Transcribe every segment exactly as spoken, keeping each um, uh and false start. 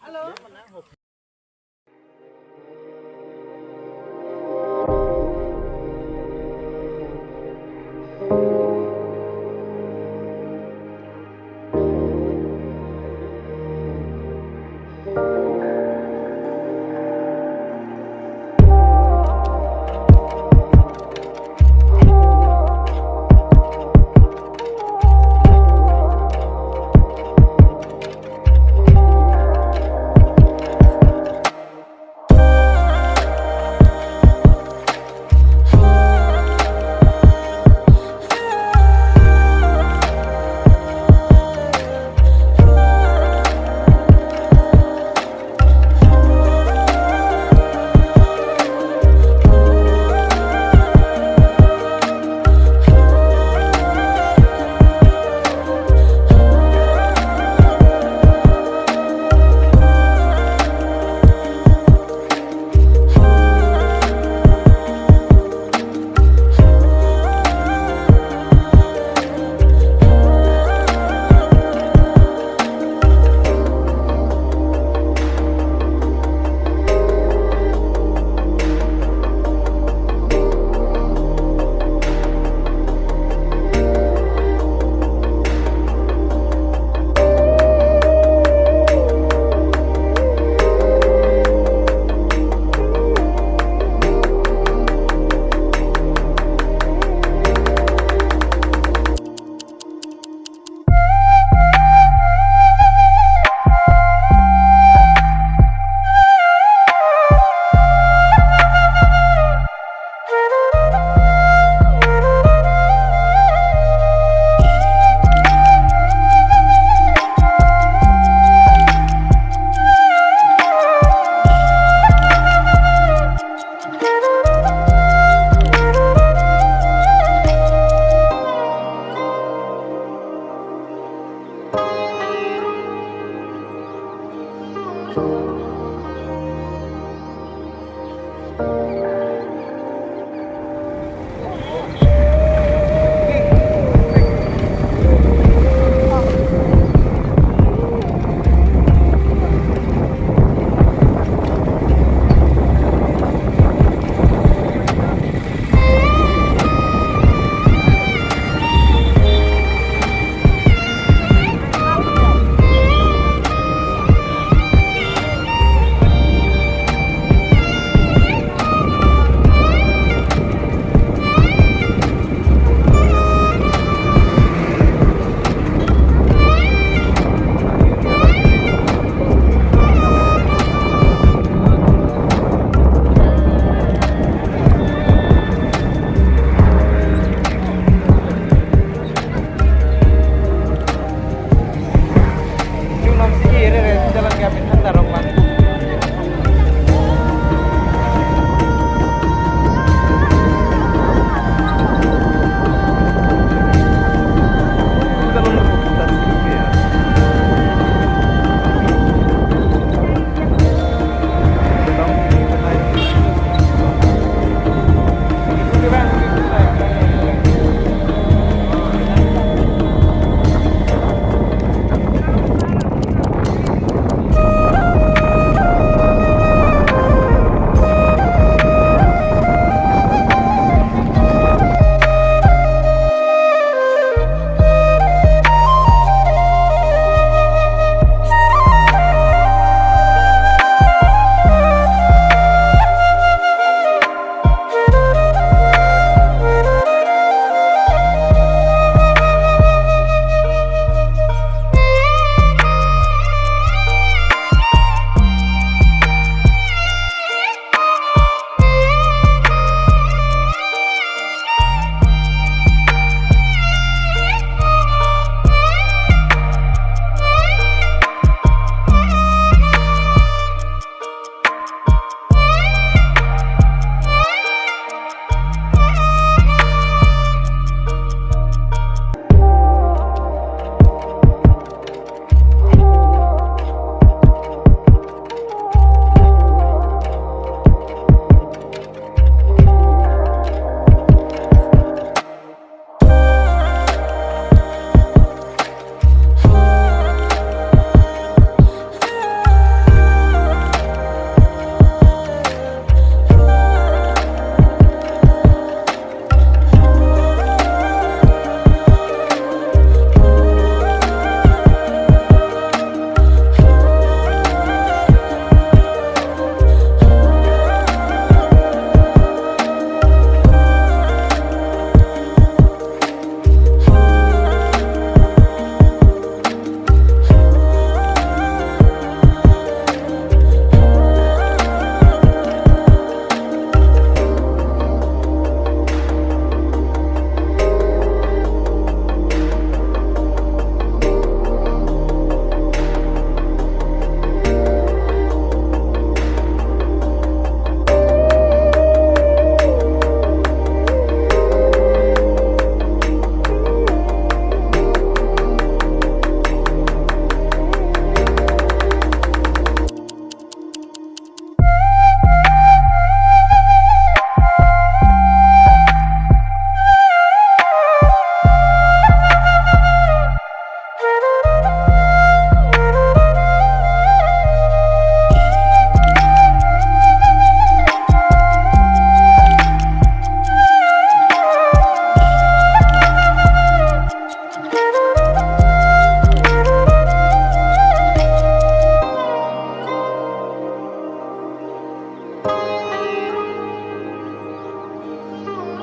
Hello.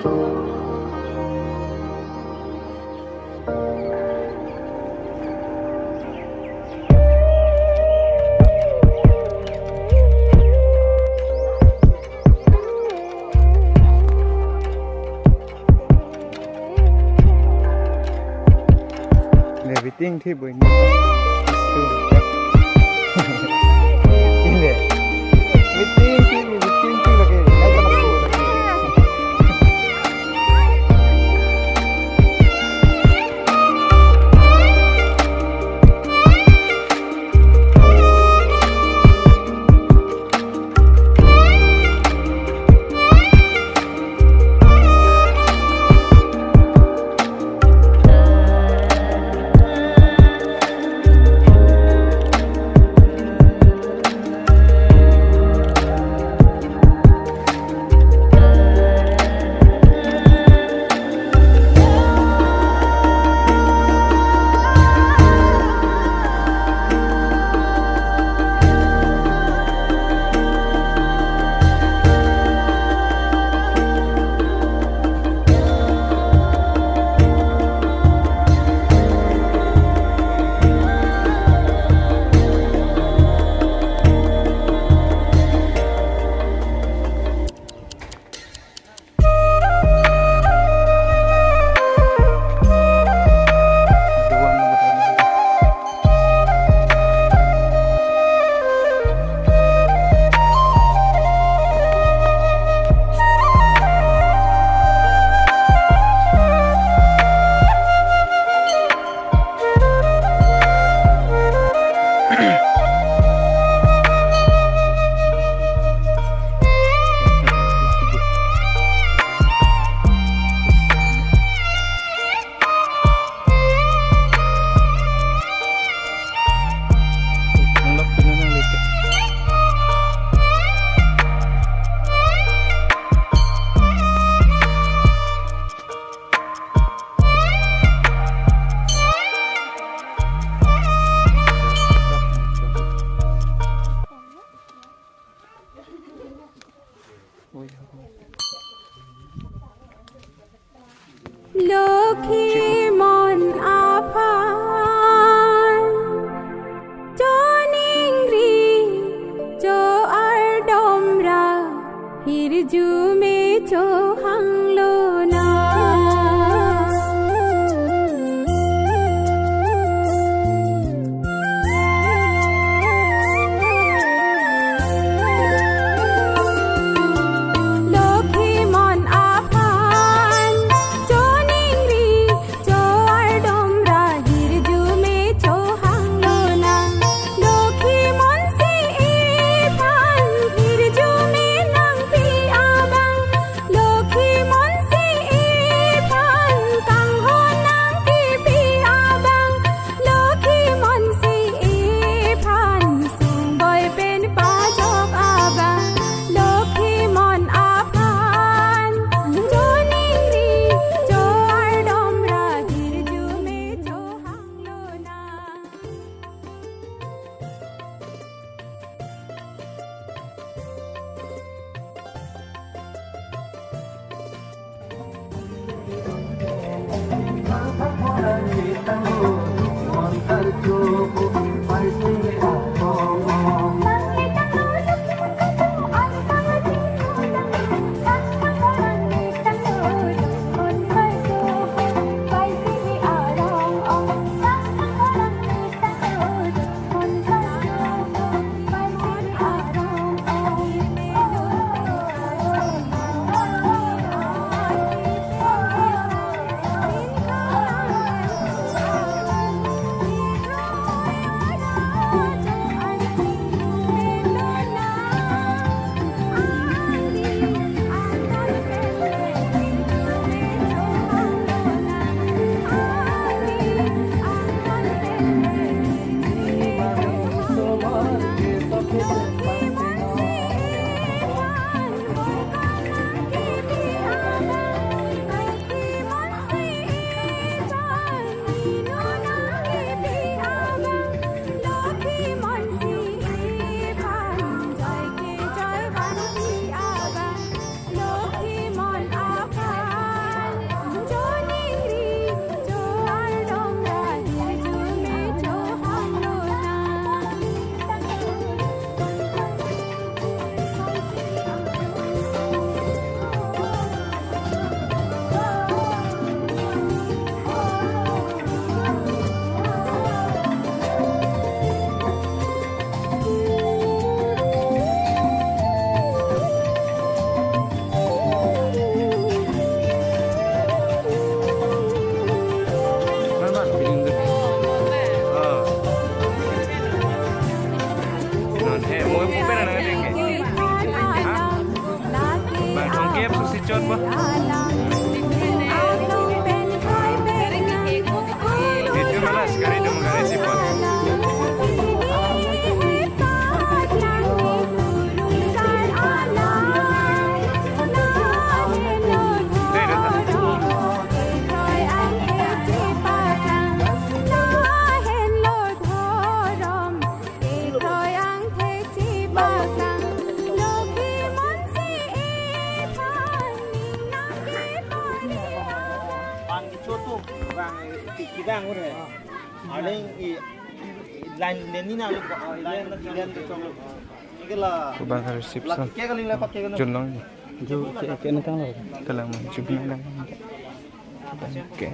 Le, biting thi boy ni. Ile. Biting thi, biting thi lagi. Lokhi mon aphan choningri cho-ardomra hirjume chohanglonang. Lokhi mon aphan choningri cho-ardomra hirjume chohanglonang. Lokhi monsi iphan hirjume nangpi abang. Lokhi monsi iphan kanghon nangkipi abang. Lokhi monsi iphan sungboi pen pajok abang. Lokhi mon aphan choningri cho-ardomra hirjume chohanglonang. Itu malas kari itu mengkari sipon. Deh, datang. Bang kecho tu, bang, eh, ki-, kidang udah. Aling i, i line, line ni na, line, line tu chong. Ini ke la. Kubang harus sip la, son. Kekali la, pakai kan. Junlong. Ju, ke, ke, nangkang lo. Telang, junlong. Oke.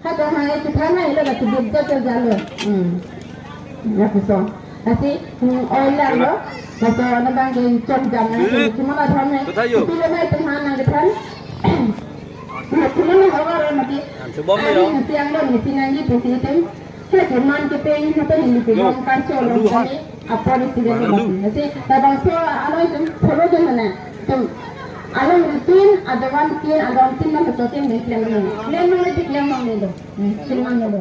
Hado hai kita na ilo lagi dia jalo. Hmm. Ya kuso. Asi, hmm, oilar lo. Kuso na bang ke chom jam na. Cuma la tham hai. Betul, yo. Pilo na itu mana kita. Cuma na hawa lo mati. Chubom lo, yo. Ani siang lo ni sinang ji pusi itim. Hai teman kita ini kita ini kita kan cholo kami. Apor itu dia. Nanti tabang so alo itu follow je mana. Tum alo rutin ada wan tin ada wan tin mana so tin ni klem ni. Klem ni di klem ni do. Hmm, klem ni do.